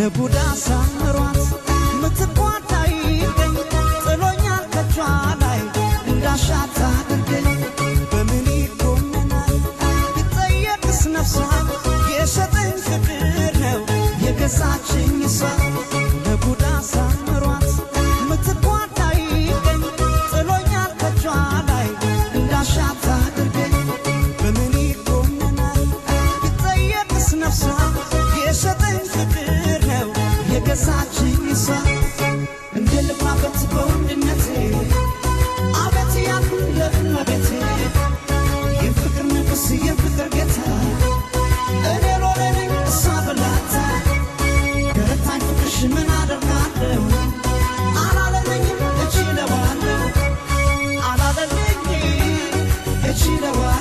ለጉዳ ሳምሯት ምትኳታ ይገኝ ጥሎኛል ከቿ ላይ እንዳሻት አድርገኝ። በምን ይኮነናል ቢጠየቅስ ነፍሷ? የሸጠኝ ፍቅር ነው የገዛችኝ እሷ። ለጉዳ ሳምሯት ምትኳታ ይገኝ ጥሎኛል ከቿ ላይ እንዳሻት አድርገኝ። በምን ይኮነናል ቢጠየቅስ ነፍሷ? የሸጠኝ ፍቅር ነው የገዛችኝ እሷ። እንደ ልማበት በወንድነቴ አቤት ያልኩ ለእመቤቴ፣ የፍቅር ንጉሥ የፍቅር ጌታ እኔ ሎሌ ነኝ እሷ በላታ። ገረታኝ ፍቅርሽ ምን አደርጋለሁ? አላለለኝም እችለዋለሁ፣ አላለለኝም እችለዋለሁ።